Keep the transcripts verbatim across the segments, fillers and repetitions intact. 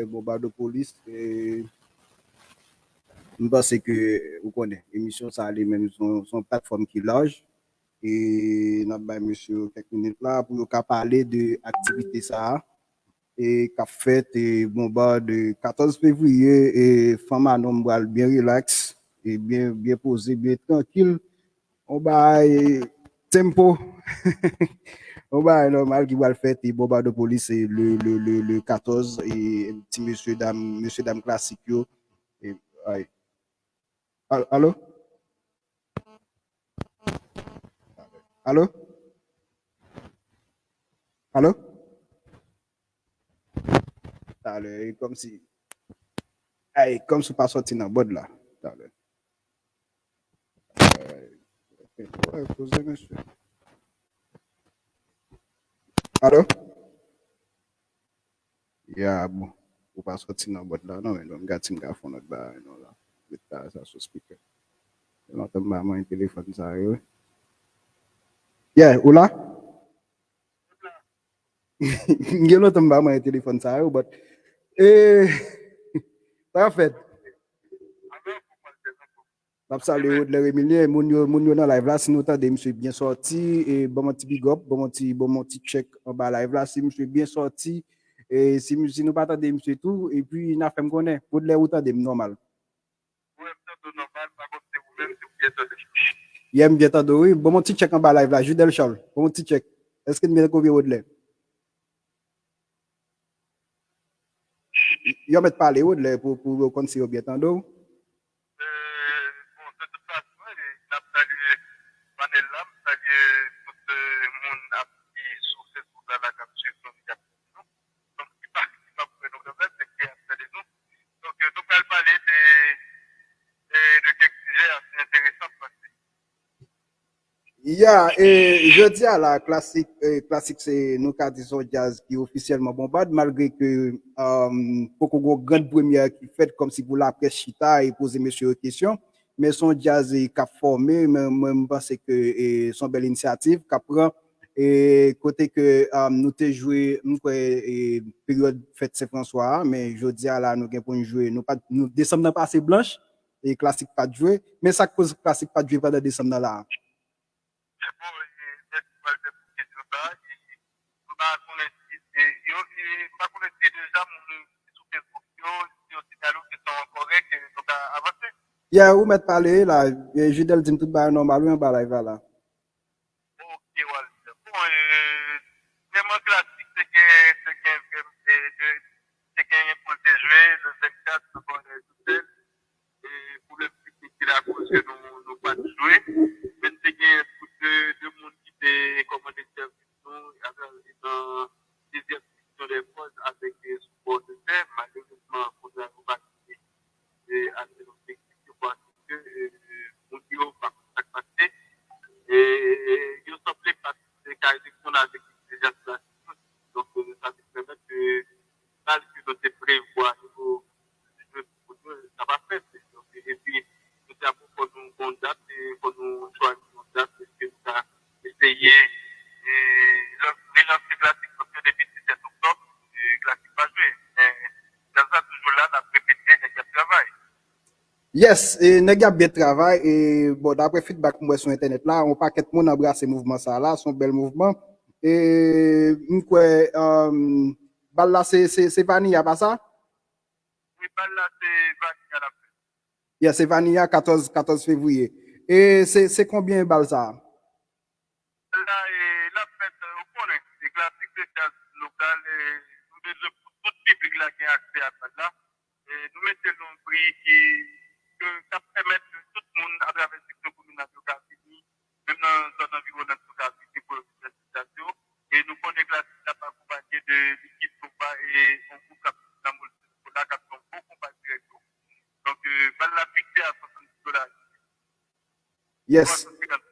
Bonbadopolis, e, m panse ke, ou konnen, emisyon sa li menm se yon, se yon platfòm ki laj, e n ap bay mesye yo kèk minit la pou yo ka pale de aktivite sa a, e k ap fèt, e, Bonbad, e, katòz fevriye, e fanm a nonm pral byen rilaks, e byen, byen poze, byen trankil. On bagay tempo. On bagay nòmal ki pral fèt, e Bonbadopolis, e le, le, le, le katòz, e ti mesye dam, mesye dam klasik yo. E, ay. Al-, alo? Alo? Alo? Talè, e kòmsi, ay, kòmsi w pa sòti nan bòd la. Talè. Ay, ay, poze, mesye. Alo? Ya, bon. Ou pa sòti nan bòd la, non, men m gade si m ka fè yon lòt bagay, non, la. Met bagay sa sou speaker. Gen lontan m pa manyen telefòn sa yo. Yeah, ou la? Gen lontan m pa manyen telefòn sa yo, but, eh, sa fèt. N ap salye Rodler Emilien, moun yo, moun yo nan live la, si nou tande misye byen sòti, e ban m yon ti big up, ban m yon ti, ban m yon ti check anba live la, si misye byen sòti, e si, si nou pa tande misye tou, epi n a fè m konnen, Rodler ou tande m nòmal. Wi, m tande w nòmal, pa konn si ou menm, si ou byen tande m. Yeah, m byen tande w, wi. Ban m yon ti check anba live la, Judel Charles, ban m yon ti check. Èske n byen kouvri Rodler? Yo mèt pale Rodler pou, pou yo konn si yo byen tande w. Eh, bon, de tout fason, eh, n ap salye panèl la, m salye tout, eh, moun ap, ki sou Facebook la, la, k ap swiv nou, ki ap koute nou. Donk, ki pa, ki pa pou nou kanmenm, men ki ap tande nou. Donk, eh, nou pral pale de, de, de kèk sijè ase enteresan, m panse. Ya, e jodi a la, Klasik, e, Klasik se, nou ka di se yon djaz ki ofisyèlman Bonbad, malgre ke, um, poko gen yon gran premyè ki fèt kòmsi pou laprès chita e poze mesye yo kesyon. Men se yon djaz, e, k ap fòme, men mwen, m panse ke, e, se yon bèl inisyativ k ap pran, e, kote ke, um, nou te jwe, m kwè, e, peryòd fèt Sen Franswa a, men jodi a la, nou gen pou n jwe, nou pa, nou, desanm nan pase blanch, e Klasik pa t jwe. Men sa k koz Klasik pa t jwe pandan desanm nan la a? Bon, e, mèsi Walter pou kesyon sa a. E, m pa konnen si, e, yo, e, m pa konnen si deja moun ki sou Facebook yo, si yo sinyale w ke sa w ankò rèk, e, nou ka avanse. Yeah, ou mèt pale la. E, Judel di m tout bagay nòmal, wi, anba live la, la. Ok, Walter. Bon, e, vrèman Klasik, te gen, te gen, e, de, te genyen pou l te jwe, le vennkat, nou konnen Judel. E, pwoblèm teknik ki lakoz ke nou, nou pa t jwe. Men te gen de, de moun ki te kòmande sèvis nou, nan dezyèm division des Forces avèk, e, sipòtè. Malerezman, kontra nou pa rive, e, atenn objektif yo, paske, e, moun yo pa konn sa k pase. E, yo sanble pa t ka reponn avèk egzijans Klasik yo. Donk, e, sa te pèmèt ke bal ke nou te prevwa yo jwe pou nou, sa pa fèt. Donk, epi, nou te ap fò nou gon dat, e fò nou chwazi yon dat, epi nou ka eseye, e, lan-, relanse Klasik, paske depi disèt oktòb, e, Klasik pa jwe. Men, djaz la toujou la, n ap repete, nèg y ap travay. Yes, e, nèg y ap byen travay, e, bon, daprè feedback m wè sou entènèt la, yon pakèt moun anbrase mouvman sa la, se yon bèl mouvman. E, m kwè, um, bal la se, se, se Vanilla, pa sa? Wi, bal la se Vanilla l ap fè. Yeah, se Vanilla, katòz, katòz fevriye. E se, se konbyen bal sa a? Bal la, e, l ap fèt, e, ou konnen, se Klasik, se djaz lokal, e, nou bezwen pou tout piblik la gen aksè a bal la. E, nou mete l yon pri ki, ke, k ap pèmèt ke tout moun atravè seksyon kominal yo ka vini, menm nan zòn anviwonant yo ka vini pou yo vin fè ti djaz yo. E nou konnen Klasik ap akonpanye de Likid Konpa e yon gwoup k ap nan Mòl Sèl Kola k ap fè yon bon konpa dirèk yo. Donk, e, bal la fikse a swasanndis dola. Yes. Swasann senkant.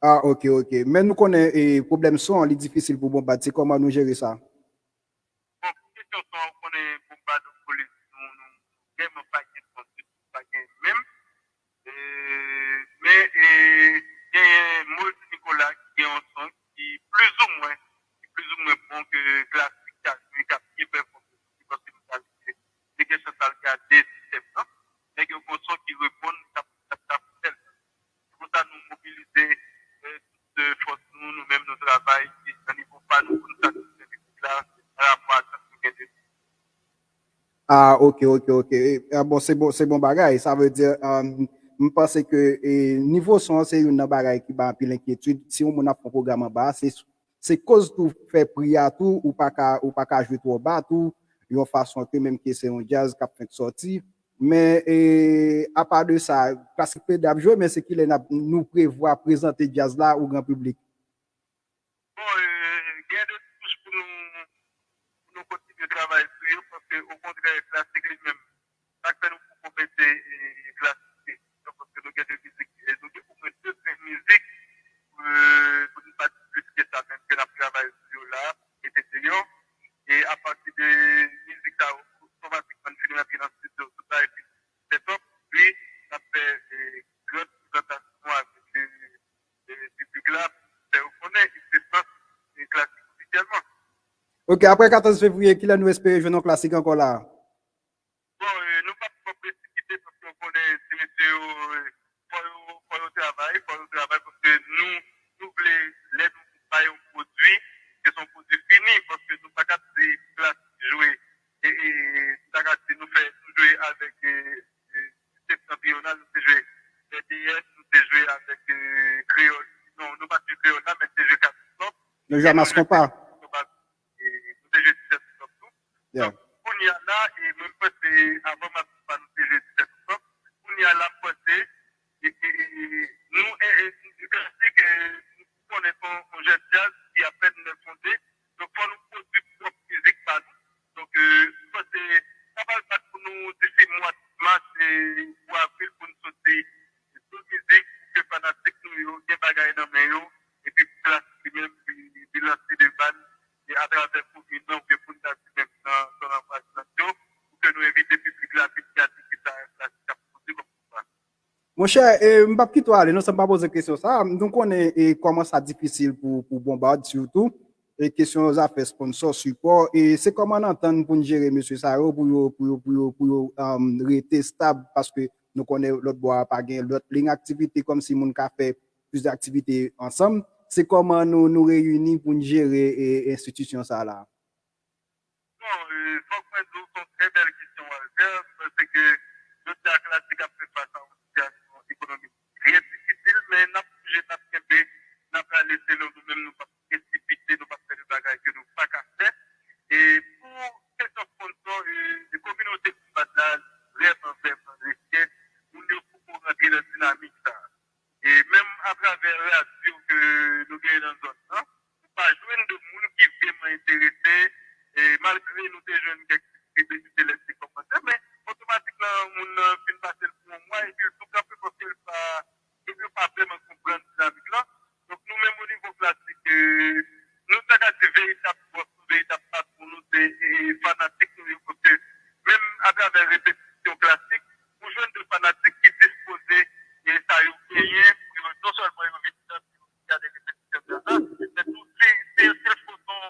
Ah, ok, ok. Men nou konnen, e, pwoblèm son an, li difisil pou Bonbad. Se kòman nou jere sa? Bon, pou kesyon son an, ou konnen Bonbad Polis, nou, nou vrèman pa gen son ditou, pa gen menm. E, men, e, genyen Moïse Nicolas ki gen yon son ki plizoumwen, ki plizoumwen bon ke Klasik ka jwe, k ap byen pèfòme sou li, paske nou ka Ah, ok, ok, ok. E, ah, bon, se bon, se bon bagay. Sa vle di, um, m panse ke e, nivo son an se youn nan bagay ki ba anpil enkyetid. Si yon moun ap fè yon pwogram anba a, se, se koz tou fè pri a tou, ou pa ka, ou pa ka jwe twò ba tou, yon fason ke menm ke se yon djaz k ap fenk sòti. Men, e, apa de sa, Classic P D ap jwe, men se kilè n ap, nou prevwa prezante djaz la ou gran piblik? Bon, e, gen de touch pou nou, pou nou kontinye travay sou yo, paske okontrè, Classic li menm, sa k fè nou poko mete e, Classic se, paske nou gen de mizik, e, nou gen omwen de grenn mizik, e, pou nou pa di plis ke sa, menm ke n ap travay sou yo la, mete deyò. E apati de mizik sa yo, otomatikman n fin rantre nan estidyo, tout bagay fin set up, wi, n ap fè e, gran prezantasyon avèk e, e, piblik la, pou fè yo konnen egzistans e, Classic ofisyèlman. Ok, apre katòz fevriye, kilè nou espere jwenn yon Classic ankò la? Bon, e, nou p ap twò presipite paske w konnen ti mesye yo, e, fò yo, fò yo travay, fò yo travay paske nou, nou vle, lè nou bay yon pwodui, ke se yon pwodui fini, paske nou pa ka di Classic jwe, e, e, nou pa ka di nou fè, nou jwe avèk e, e, Septantriyonal, nou te jwe R D S, nou te jwe avèk e, Kreyòl. Non, nou pa t jwe Kreyòl la, men nou te jwe Katoup. Nou jwe a Mas Konpa. Konpa, e, nou te jwe disèt oktòb tou. Yeah. Donk, kounye a la, e mwen, m panse, avan Mas Konpa, nou te jwe disèt oktòb. Kounye a la, m panse, e, e, e, nou, e, e, Classic, e, nou konnen se yon, yon jèn djaz ki apèn nèf fonde. Donk, fò nou pwodui pwòp mizik pa nou. Donk, e, m panse, sa pral bat pou nou disi mwa mas e, ou avril pou n soti de mizik, pou ke fanatik nou yo gen bagay nan men yo, epi pou Classic li menm, li, li lanse devan, e atravè komin nan, oubyen pou n ta di menm nan zòn anvwazinaj yo, pou ke nou envite piblik la vin gade kisa Classic ap pote kòm pwogram. Monchè, e, m p ap kite w ale, non, san m pa poze kesyon sa. Nou konnen e, kòman sa difisil pou, pou Bonbad, sitou. E kesyon zafè sponsò, sipò. E se kòman n antann pou n jere mesye sa yo, pou yo, pou yo, pou yo, pou yo um, rete stab, paske nou konnen lòt bò a pa gen lòt liy aktivite, kòmsi moun ka fè plis aktivite ansanm. Se kòman nou, nou reyini pou n jere e, enstitisyon sa la? Bon, e, fòk mwen di w, se yon trè bèl kesyon, Walter. M panse ke jodi a Classic ap fè fas a yon sitiyasyon ekonomik trè difisil, men n ap bouje, n ap kenbe, n ap rale, selon nou menm, nou p ap presipite, nou p ap fè de bagay ke nou pa ka fè. E pou kesyon sponsò, e, e kominote Bonbad la vrèman, vrèman rete, moun yo poko rantre nan dinamik sa a. E menm atravè radyo ke nou genyen nan zòn nan, nou pa jwenn de moun ki vrèman enterese, e malgre nou te jwenn kèk piblisite, lèt, kòmantè, men otomatikman moun nan fin pase l pou yon mwa epi l tou kanpe paske l pa, epi yo pa vrèman konprann dinamik lan. Donk nou menm o nivo Classic, e, nou ta ka di veritab bòs nou, veritab patwon nou, se e, fanatik nou yo, paske menm atravè repetisyon Classic, ou jwenn de fanatik ki dispoze e sa yo genyen pou yo non sèlman yo vin danse, yo vin gade repetisyon djaz la, men tou si, si, si l fo son,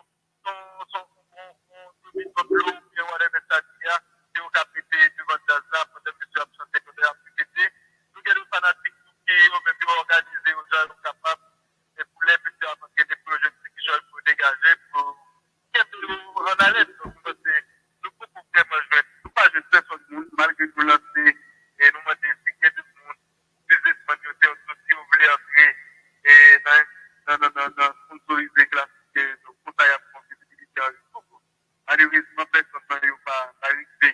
son, son, on, on, on demi ton dlo oubyen whatever sa di a, ke yo ka mete devan djaz la pandan mesye ap chante, pandan y ap repete. Nou gen de fanatik tou ki yo menm yo òganize yo jan yo kapab, e pou lè mesye ap antre de pwojè ki jan pou yo degaje, pou kenbe yo an alèz. Donk, nou panse nou poko vrèman jwenn, nou pa jwenn pèsòn moun, malgre nou lanse e nou mande si gen de moun, biznismann yo, se yon zouti yo vle antre e nan, nan, nan, nan, nan sponsorize Classic, e donk konsa y ap pran vizibilite an rezo. Malerezman, pèsòn nan yo pa, pa rive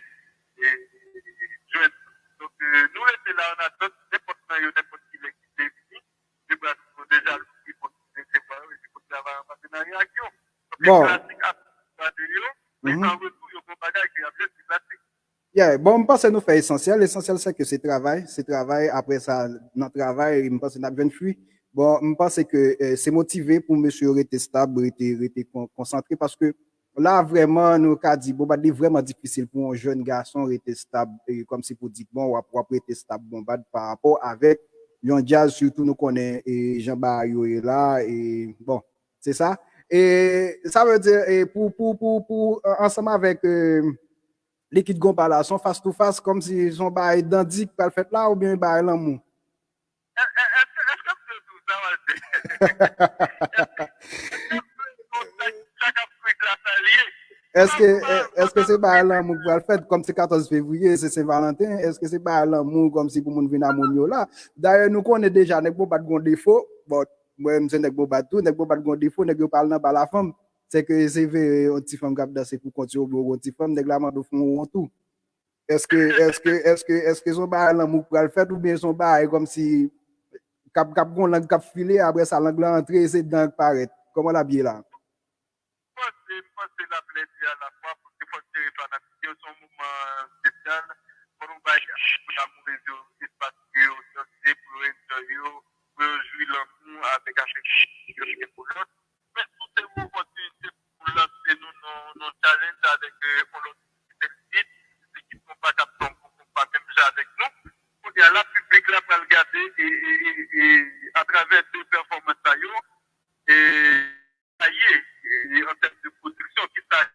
e jwenn. Donk, e, nou rete la an atant, nenpòt nan yo, nenpòt kilè ki vle vini, se bra nou yo deja louvri pou n resevwa yo epi pou n travay an patenarya ak yo. Paske Bon. Classic ap gade yo, men Mhm. an retou, yo gen yon bagay ke y ap jwenn, se Classic. Yeah, bon, m panse nou fè esansyèl. Esansyèl, se ke se travay, se travay. Apre sa, nan travay, m panse n ap jwenn fwi. Bon, m panse ke eh, se motive pou mesye yo rete stab, rete, rete kon- konsantre, paske la, vrèman, nou ka di, Bonbad, li vrèman difisil pou yon jèn gason rete stab, e, kòmsi pou di, bon, w ap, w ap rete stab Bonbad pa rapò avèk yon djaz, sitou nou konnen e, jan bagay yo ye la, e, bon, se sa. E sa vle di, e, pou, pou, pou, pou, an- ansanm avèk e, Likid Gonpa la, se yon fas tou fas, kòmsi se yon bagay dandi ki pral fèt la, oubyen yon bagay lanmou? Èske, èske, èske m te di w sa, Walter? Èske, èske m te di w sa, sa k ap kwit la, sa l ye? Èske, èske se bagay lanmou k pral fèt, kòm se katòz fevriye, se Sen Valanten, èske se bagay lanmou kòmsi pou moun vin amoni yo la? Dayè, nou konnen deja, nèg Bobat gon defo, bon, mwen menm se nèg Bobat tou, nèg Bobat gon defo, nèg yo pa al nan bal a fanm. Se ke se veye yon ti fanm k ap danse pou kont yo, oubyen yon ti fanm, nèg la mande w fè yon won tou. Èske, èske, èske, èske se yon bagay lanmou k pral fèt, oubyen se yon bagay kòmsi k ap, k ap gon lang k ap file, apre sa, lang lan antre, se dan k parèt? Kòman l ap ye la? M panse, m panse l ap lèdi alafwa, paske fòk jere fanatik yo, se yon moman espesyal. Fò nou bay amourèz yo espas pou yo danse, pou yo enjoy yo, pou yo jwi lanmou avèk afeksyon yo gen pou lòt. Men tou se yon opòtinite pou lanse nou nan yon challenge avèk yon lòt ekip, ekip konpa k ap fè yon konpa menm jan avèk nou. Kounye a la, piblik la pral gade e, e, e, e atravè de pèfòmans sa yo, e sa ye, e, an tèm de pwodiksyon, ki sa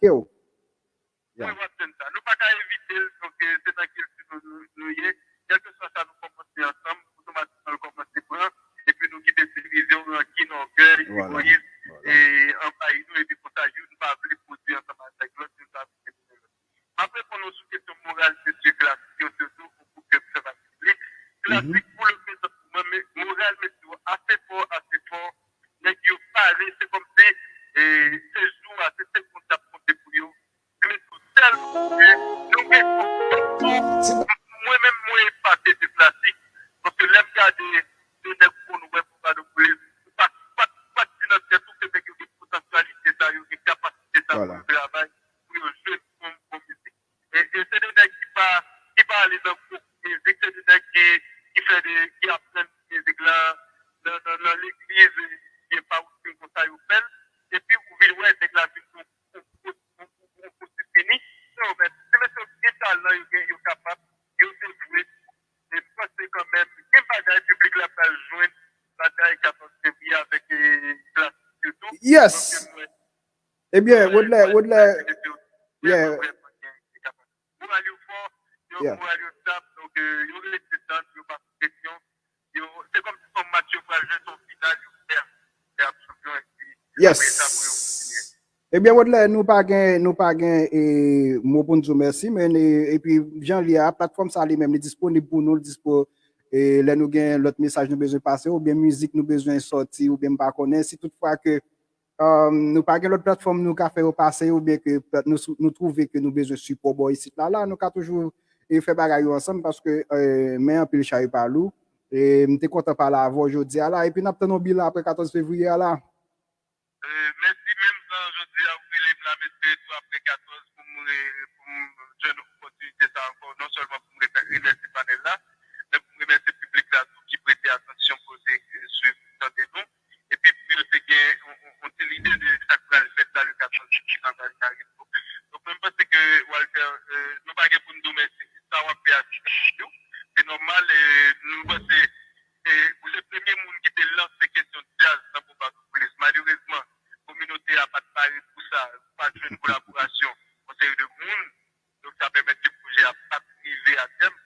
Kew. Mwen w ap jwenn sa. Nou pa ka evite l, donk se nan kilti nou, nou, nou ye. Kèlkeswa sa nou kòmanse ansanm, otomatikman l kòmanse pran, epi nou kite divizyon, rankin, ògèy, egoyis, e anvayi nou, epi konsa youn pa vle pwodui ansanm avèk lòt, youn pa vle kenbe lòt. M ap reponn nou sou kesyon moral mesye klasik yo, sitou pou ke m fè pati de li. Klasik pou le prezan pou mwen, men moral mesye yo ase fò, ase fò. Nèg yo pare, se kòmsi se jou a, se segonn k ap konte pou yo. Se mesye yo sèl pou ke nou gen konfyans tou. Mwen menm, mwen epate de klasik. Paske lè m gade de nèg pou nou wè pou Badopoulos, ou pa, pa, pa di nan tèt ou ke nèg yo gen potansyalite sa, yo gen kapasite sa pou yo travay, pou yo jwe bon, bon mizik. E, e se de nèg ki pa, ki pa ale nan gwo mizik, se de nèg ki, ki fè de, ki aprann mizik la nan, nan, nan legliz, e, e pa ou fin konsa yo fè l. Epi ou vin wè nèg la vin yon, yon, yon, yon, yon pousib fini. Non, men se mesye yo gen talan, yo gen, yo kapab, yo te jwe. E m panse kanmenm, gen bagay piblik la pral jwenn, bagay katòz fevriye avèk, e, klasik yo tou. Yes! Ebyen, Rodlè, Rodlè, yeah. Moral yo fò, yo moral yo stap, donk, e, yo rete tann, yo pa sou kesyon. Yo, se kòmsi se yon match yo pral jwe, se yon final, yo fè, fè ap chanpyon, epi apre sa pou yo kontinye. Ebyen, Rodlè, nou pa gen, nou pa gen, e, mo pou n di w mèsi, men, e, epi jan li a, platfòm sa li menm, li disponib pou nou, li dispo, e, lè nou gen lòt mesaj nou bezwen pase, oubyen mizik nou bezwen sòti, oubyen m pa konnen, si toutfwa ke, um, nou pa gen lòt platfòm nou ka fè yo pase, oubyen ke plat-, nou, sou-, nou twouve ke nou bezwen sipò bò isit la, la, nou ka toujou, e, fè bagay yo ansanm, paske, e, men anpil chay pa lou. E, m te kontan pale avè w jodi a la, epi n ap tann yon bilan apre katòz fevriye a la. E, mèsi, menm jan jodi a ou rele m la, m espere tou apre katòz pou m re-, pou m jwenn opòtinite sa ankò, non sèlman pou m re-, remèsye panèl la, men pou m remèsye piblik la tou ki prete atansyon, poze, e, swiv, tande nou. Epi pou yo te gen yon, yon, yon ti lide de sa k pral fèt la le katòz nan Gary Carrizo. Donk, mwen, m panse ke, Walter, e, nou pa gen pou n di w mèsi. Sa w ap fè a se travay ou. Se nòmal, e, nou panse, e, ou se premye moun ki te lanse kesyon djaz nan Bobadopolis. Malerezman, kominote a pa t pare pou sa, pa t jwenn kolaborasyon yon seri de moun. Donk, sa pèmèt ke pwojè a pa t rive a tèm.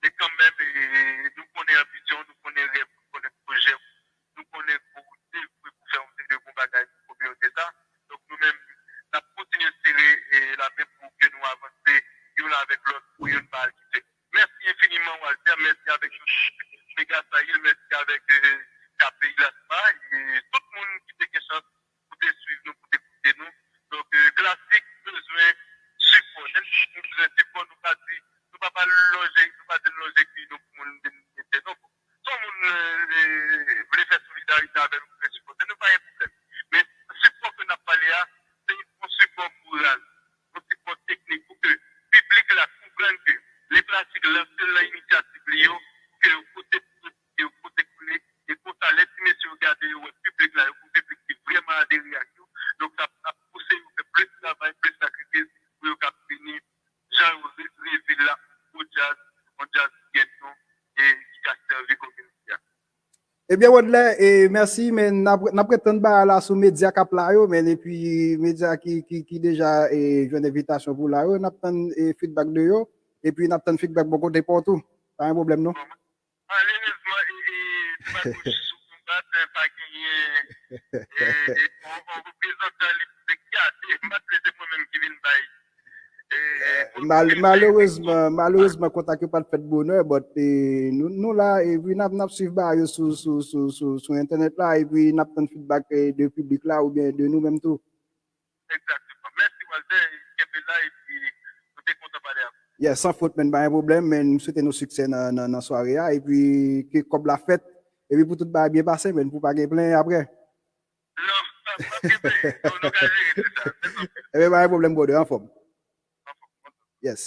Men kanmenm, e, nou konnen anbisyon w, nou konnen rèv ou, nou konnen pwojè w, nou konnen ke w devwe pou fè yon seri de bon bagay pou kominote sa. Donk, nou menm, n ap kontinye sere, e, lamen pou ke nou avanse youn avèk lòt, pou youn pa al kite. Mèsi enfiniman, Walter. Mèsi avèk tout Mega Sahil, mèsi avèk, e, K P I Lasma, e tout moun ki te gen chans pou te swiv nou, pou te koute nou. Donk, e, klasik bezwen sipò. Lè nou bezwen sipò, nou pa di, nou pa pral lonje, nou pa di lonje ki nou pou moun vin ede nou. Si yon moun, e, vle fè solidarite avè nou, vle sipòte nou, pa gen pwoblèm. Men sipò ke n ap pale a, se yon sipò moral, yon sipò teknik pou ke piblik la konprann ke Lè Klasik lanse l nan inisyativ li yo, ke yo pote, ke yo pote kole, e konsa lè ti mesye yo gade yo wè piblik la, yo wè piblik ki vrèman adere ak yo, donk sa ap pouse yo fè plis travay, plis sakrifis pou yo kab vini jan yo re-, reve la, gwo djaz, yon djaz ki gen non e ki ka sèvi kominote a. Ebyen, Rodlè, e, mèsi, men n ap, n ap ret tann bagay la sou medya k ap la yo, men epi medya ki, ki, ki deja, e, jwenn envitasyon pou la yo, n ap tann, e, feedback de yo, epi n ap tann feedback bò kote pa w tou. Pa gen pwoblèm, non. Malerezman, e, e, nou pa touche sou konbat, e, pa genyen, e, e, on, on reprezantan li pou te gade, m pa t vle se mwen menm ki vin bay, e, e, Mal-, malerezman, malerezman, kontak yo pa t fèt bonè, but, e, nou, nou la, epi n ap, n ap swiv bagay yo sou, sou, sou, sou, sou entènèt la, epi n ap tann feedback, e, de piblik la oubyen de nou menm tou. Egzakteman. Mèsi, Walter, e kenbe la, epi nou te kontan pale avè w. Yeah, san fot, men pa gen pwoblèm, men m swete nou siksè nan, nan, nan sware a, epi ke kòb la fèt, epi pou tout bagay byen pase, men pou pa gen plenyen apre. Non, pa, pa gen plenyen. Nou, nou ka jere tout sa. Mèsi anpil. Ebyen, pa gen pwoblèm, brother, anfòm. Yes.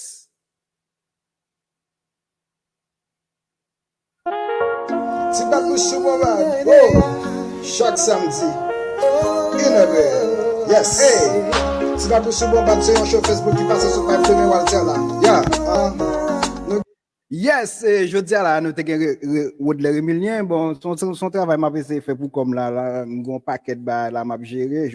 Ti Papouchou Bombad, oh, chak samdi, inè dwèt. Yes. Hey. Ti Papouchou Bombad se yon show Facebook ki pase sou paj Chemen Walter la. Yeah. Ah. Yes, e, jodi a la, nou te gen re, re, Rodlè Remilien. Bon, se yon, se yon travay m ap eseye fè pou kò m la, la, m gen yon pakèt bagay la m ap jere.